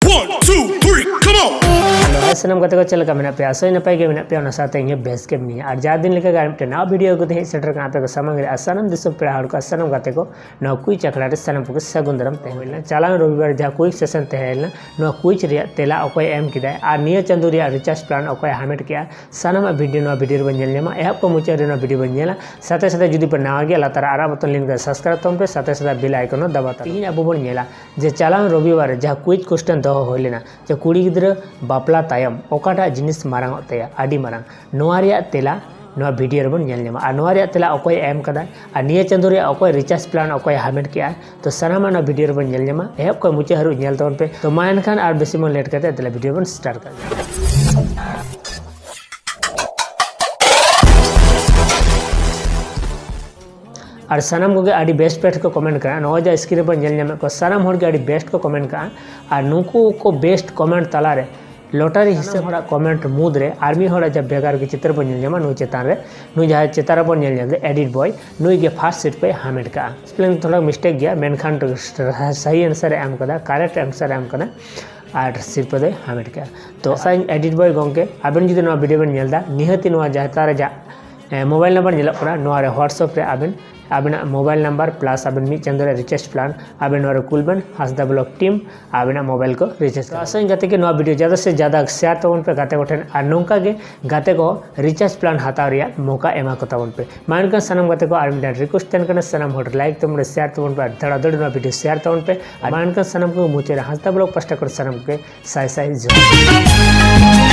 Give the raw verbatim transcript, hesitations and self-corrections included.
One, two, three, come on! Hello hi ᱥᱟᱱᱟᱢ ᱜᱟᱛᱮ ᱠᱚ, ᱪᱮᱫ ᱞᱮᱠᱟ ᱢᱮᱱᱟᱜ ᱯᱮᱭᱟ? ᱟᱥᱚᱜ ᱟᱹᱧ ᱱᱟᱯᱟᱭ ᱜᱮ ᱢᱮᱱᱟᱜ ᱯᱮᱭᱟ, ᱚᱱᱟ ᱥᱟᱶᱛᱮ ᱤᱧ ᱦᱚᱸ ᱵᱮᱥ ᱜᱮ ᱢᱤᱱᱟᱹᱧᱟ᱾ ᱟᱨ ᱡᱟ ᱫᱤᱱ ᱞᱮᱠᱟ ᱜᱮ ᱟᱨ ᱢᱤᱫᱴᱮᱱ ᱱᱟᱣᱟ ᱵᱷᱤᱰᱤᱭᱳ ᱟᱹᱜᱩ ᱛᱮ ᱦᱮᱡ ᱥᱮᱴᱮᱨ ᱠᱟᱱᱟ ᱟᱯᱮ ᱠᱚ ᱥᱟᱢᱟᱝ ᱨᱮ᱾ ᱟᱨ ᱥᱟᱱᱟᱢ ᱫᱤᱥᱚᱢ ᱯᱮᱲᱟ ᱦᱚᱲ ᱠᱚ, ᱥᱟᱱᱟᱢ ᱜᱟᱛᱮ ᱠᱚ, ᱱᱚᱣᱟ ᱠᱩᱭᱤᱡ ᱟᱠᱷᱲᱟ ᱨᱮ ᱥᱟᱱᱟᱢ ᱠᱚᱜᱮ ᱥᱟᱹᱜᱩᱱ ᱫᱟᱨᱟᱢ ᱛᱟᱦᱮᱸ ᱦᱩᱭ ᱞᱮᱱᱟ᱾ ᱪᱟᱞᱟᱣᱮᱱ ᱨᱚᱵᱤᱵᱟᱨ ᱡᱟᱦᱟᱸ ᱠᱩᱭᱤᱡ ᱥᱮᱥᱚᱱ ᱛᱟᱦᱮᱸ ᱞᱮᱱᱟ, ᱱᱚᱣᱟ ᱠᱩᱭᱤᱡ ᱨᱮᱭᱟᱜ ᱛᱮᱞᱟ ᱚᱠᱚᱭ ᱮᱢ ᱠᱮᱫᱟᱭ ᱟᱨ ᱱᱤᱭᱟᱹ ᱪᱟᱸᱫᱳ ᱨᱮᱭᱟᱜ ᱨᱤᱪᱟᱨᱡᱽ ᱯᱞᱟᱱ ᱚᱠᱚᱭ ᱦᱟᱢᱮᱴ ᱠᱮᱜᱼᱟ, ᱥᱟᱱᱟᱢᱟᱜ ᱵᱷᱤᱰᱤᱭᱳ ᱱᱚᱣᱟ ᱵᱷᱤᱰᱤᱭᱳ ᱨᱮᱵᱚᱱ ᱧᱮᱞ ᱧᱟᱢᱟ᱾ ᱮᱦᱚᱵ ᱠᱷᱚᱱ ᱢᱩᱪᱟᱹᱫ ᱨᱮ ᱱᱚᱣᱟ ᱵᱷᱤᱰᱤᱭᱳ ᱵᱚᱱ ᱧᱮᱞᱟ᱾ ᱥᱟᱛᱮ ᱥᱟᱛᱮ ᱡᱩᱫᱤ ᱯᱮ ᱱᱟᱣᱟ ᱜᱮᱭᱟ, ᱞᱟᱛᱟᱨ ᱟᱨᱟᱜ ᱵᱚᱛᱚᱱ ᱞᱤᱝᱠ ᱨᱮ ᱥᱟᱵᱥᱠᱨᱟᱭᱤᱵ ᱛᱟᱵᱚᱱ ᱯᱮ, ᱥᱟᱛᱮ ᱥᱟᱛᱮ ᱵᱮᱞ ᱟᱭᱠᱚᱱ ᱦᱚᱸ ᱫᱟᱵᱟᱣ ᱛᱟᱵᱚᱱ ᱯᱮ᱾ ᱛᱮᱦᱮᱧ ᱟᱵᱚ ᱵᱚᱱ ᱧᱮᱞᱟ ᱡᱮ ᱪᱟᱞᱟᱣᱮᱱ ᱨᱚᱵᱤᱵᱟᱨ ᱨᱮ ᱡᱟᱦᱟᱸ ᱠᱩᱭᱤᱡ ᱠᱚᱥᱪᱮᱱ ᱫᱚᱦᱚ ᱦᱩᱭ ᱞᱮᱱᱟ ᱡᱮ ᱠᱩᱲᱤ ᱜᱤᱫᱽᱨᱟᱹ ᱵᱟᱯᱞᱟ ᱛᱟᱭᱚᱢ ᱚᱠᱟᱴᱟᱜ ᱡᱤᱱᱤᱥ ᱢᱟᱨᱟᱝᱚᱜ ᱛᱟᱭᱟ, ᱟᱹᱰᱤ ᱢᱟᱨᱟᱝ, ᱱᱚᱣᱟ ᱨᱮᱭᱟᱜ ᱛᱮᱞᱟ ᱱᱚᱣᱟ ᱵᱷᱤᱰᱤᱭᱳ ᱨᱮᱵᱚᱱ ᱧᱮᱞ ᱧᱟᱢᱟ᱾ ᱟᱨ ᱱᱚᱣᱟ ᱨᱮᱭᱟᱜ ᱛᱮᱞᱟ ᱚᱠᱚᱭ ᱮᱢ ᱠᱟᱫᱟᱭ ᱟᱨ ᱱᱤᱭᱟᱹ ᱪᱟᱸᱫᱳ ᱨᱮᱭᱟᱜ ᱚᱠᱚᱭ ᱨᱤᱪᱟᱨᱡᱽ ᱯᱞᱟᱱ ᱚᱠᱚᱭ ᱦᱟᱢᱮᱴ ᱠᱮᱜᱼᱟ, ᱛᱚ ᱥᱟᱱᱟᱢᱟᱜ ᱱᱚᱣᱟ ᱵᱷᱤᱰᱤᱭᱳ ᱨᱮᱵᱚᱱ ᱧᱮᱞ ᱧᱟᱢᱟ᱾ ᱮᱦᱚᱵ ᱠᱷᱚᱱ ᱢᱩᱪᱟᱹᱫ ᱦᱟᱹᱨᱩᱵ ᱧᱮᱞ ᱛᱟᱵᱚᱱ ᱯᱮ᱾ ᱛᱚ ᱢᱟ ᱮᱱᱠᱷᱟᱱ ᱟᱨ ᱵᱮᱥᱤ ᱵᱚᱱ ᱞᱮᱴ ᱠᱟᱛᱮ ᱫᱮᱞᱟ ᱵᱷᱤᱰᱤᱭᱳ ᱵᱚᱱ ᱥᱴᱟᱨᱴ ᱠᱟᱜ ᱜᱮ᱾ ᱟᱨ ᱥᱟᱱᱟᱢ ᱠᱚᱜᱮ ᱟᱹᱰᱤ ᱵᱮᱥᱴ ᱵᱮᱥᱴ ᱠᱚ ᱠᱚᱢᱮᱱᱴ ᱠᱟᱜᱼᱟ᱾ ᱱᱚᱜᱼᱚᱭ ᱡᱟ ᱥᱠᱨᱤᱱ ᱨᱮᱵᱚᱱ ᱧᱮᱞ ᱧᱟᱢᱮᱫ ᱠᱚᱣᱟ, ᱥᱟᱱᱟᱢ ᱦᱚᱲᱜᱮ ᱟᱹᱰᱤ ᱵᱮᱥᱴ ᱠᱚ ᱠᱚᱢᱮᱱᱴ ᱠᱟᱜᱼᱟ᱾ ᱟᱨ ᱱᱩᱠᱩ ᱠᱚ ᱵᱮᱥᱴ ᱠᱚᱢᱮᱱᱴ ᱛᱟᱞᱟᱨᱮ ᱞᱚᱴᱟᱨᱤ ᱦᱤᱥᱟᱹᱵ ᱦᱚᱲᱟᱜ ᱠᱚᱢᱮᱱᱴ ᱢᱩᱫᱽᱨᱮ ᱟᱨ ᱢᱤᱫ ᱦᱚᱲᱟᱜ ᱡᱟᱦᱟᱸ ᱵᱷᱮᱜᱟᱨ ᱜᱮ ᱪᱤᱛᱟᱹᱨ ᱵᱚᱱ ᱧᱮᱞ ᱧᱟᱢᱟ, ᱱᱩᱭ ᱪᱮᱛᱟᱱ ᱨᱮ, ᱱᱩᱭ ᱡᱟᱦᱟᱸᱭ ᱪᱮᱛᱟᱱ ᱨᱮᱵᱚᱱ ᱧᱮᱞ ᱧᱟᱢ ᱮᱫᱟ, ᱮᱰᱤᱴ ᱵᱚᱭ, ᱱᱩᱭ ᱜᱮ ᱯᱷᱟᱥᱴ ᱥᱤᱴ ᱯᱮ ᱦᱟᱢᱮᱴ ᱠᱟᱜᱼᱟ᱾ ᱥᱯᱮᱞᱤᱝ ᱛᱷᱚᱲᱟ ᱢᱤᱥᱴᱮᱠ ᱜᱮᱭᱟ, ᱢᱮᱱᱠᱷᱟᱱ ᱥᱟᱦᱤ ᱟᱱᱥᱟᱨ ᱮ ᱮᱢ ᱠᱟᱫᱟ, ᱠᱟᱨᱮᱠᱴ ᱟᱱᱥᱟᱨ ᱮ ᱮᱢ ᱠᱟᱫᱟ ᱟᱨ ᱥᱤᱨᱯᱟᱹ ᱫᱚᱭ ᱦᱟᱢᱮᱴ ᱠᱟᱜᱼᱟ᱾ ᱛᱚ ᱟᱥᱟᱧ ᱮᱰᱤᱴ ᱵᱚᱭ ᱜᱚᱝᱠᱮ, ᱟᱵᱮᱱ ᱡᱩᱫᱤ ᱱᱚᱣᱟ ᱵᱷᱤᱰᱤᱭᱳ ᱵᱮᱱ ᱧᱮᱞ ᱮᱫᱟ, ᱱᱤᱦᱟᱹᱛᱤ ᱱᱚᱣᱟ ᱡᱟᱦᱟᱸ ᱪᱮᱛᱟᱱ ᱨᱮ ᱡᱟ ᱢᱳᱵᱟᱭᱤᱞ ᱱᱟᱢᱵᱟᱨ ᱧᱮᱞᱚᱜ ᱠᱟᱱᱟ, ᱱᱚᱣᱟ ᱨᱮ WhatsApp ᱨᱮ ᱟᱵᱮᱱ ᱟᱵᱮᱱᱟᱜ ᱢᱳᱵᱟᱭᱤᱞ ᱱᱟᱢᱵᱟᱨ ᱯᱞᱟᱥ ᱟᱵᱮᱱ ᱢᱤᱫ ᱪᱟᱸᱫᱳ ᱨᱮ ᱨᱤᱪᱟᱨᱡᱽ ᱯᱞᱟᱱ ᱟᱵᱮᱱ ᱱᱚᱣᱟ ᱨᱮ ᱠᱩᱞ ᱵᱮᱱ᱾ ᱦᱟᱸᱥᱫᱟ ᱵᱞᱚᱠ ᱴᱤᱢ ᱟᱵᱮᱱᱟᱜ ᱢᱳᱵᱟᱭᱤᱞ ᱠᱚ ᱨᱤᱪᱟᱨᱡᱽ ᱠᱟᱜᱼᱟ᱾ ᱟᱥᱟᱧ ᱜᱟᱛᱮ ᱠᱚ, ᱱᱚᱣᱟ ᱵᱷᱤᱰᱤᱭᱳ ᱡᱟᱫᱟ ᱥᱮ ᱡᱟᱫᱟ ᱥᱮᱭᱟᱨ ᱛᱟᱵᱚᱱ ᱯᱮ ᱜᱟᱛᱮ ᱠᱚᱴᱷᱮᱱ, ᱟᱨ ᱱᱚᱝᱠᱟ ᱜᱮ ᱜᱟᱛᱮ ᱠᱚ ᱨᱤᱪᱟᱨᱡᱽ ᱯᱞᱟᱱ ᱦᱟᱛᱟᱣ ᱨᱮᱭᱟᱜ ᱢᱚᱠᱟ ᱮᱢᱟ ᱠᱚ ᱛᱟᱵᱚᱱ ᱯᱮ᱾ ᱢᱟ ᱮᱱᱠᱷᱟᱱ ᱥᱟᱱᱟᱢ ᱜᱟᱛᱮ ᱠᱚ ᱟᱨ ᱢᱤᱫᱴᱟᱝ ᱨᱤᱠᱩᱭᱮᱥᱴ ᱛᱟᱦᱮᱱ ᱠᱟᱱᱟ, ᱥᱟᱱᱟᱢ ᱦᱚᱲ ᱞᱟᱭᱤᱠ ᱛᱟᱵᱚᱱ ᱯᱮ, ᱥᱮᱭᱟᱨ ᱛᱟᱵᱚᱱ ᱯᱮ, ᱟᱨ ᱫᱷᱟᱲᱟ ᱫᱷᱟᱲᱤ ᱱᱚᱣᱟ ᱵᱷᱤᱰᱤᱭᱳ ᱥᱮᱭᱟᱨ ᱛᱟᱵᱚᱱ ᱯᱮ᱾ ᱟᱨ ᱢᱟ ᱮᱱᱠᱷᱟᱱ ᱥᱟᱱᱟᱢ ᱠᱚ ᱢᱩᱪᱟᱹᱫ ᱨᱮ ᱦᱟᱸᱥᱫᱟ ᱵᱞᱚᱠ ᱯᱟᱥᱴᱟ ᱠᱷᱚᱱ ᱥᱟᱱᱟᱢ ᱠᱚᱜᱮ ᱥᱟᱭ ᱥᱟᱭ ᱡᱚᱦᱟᱨ᱾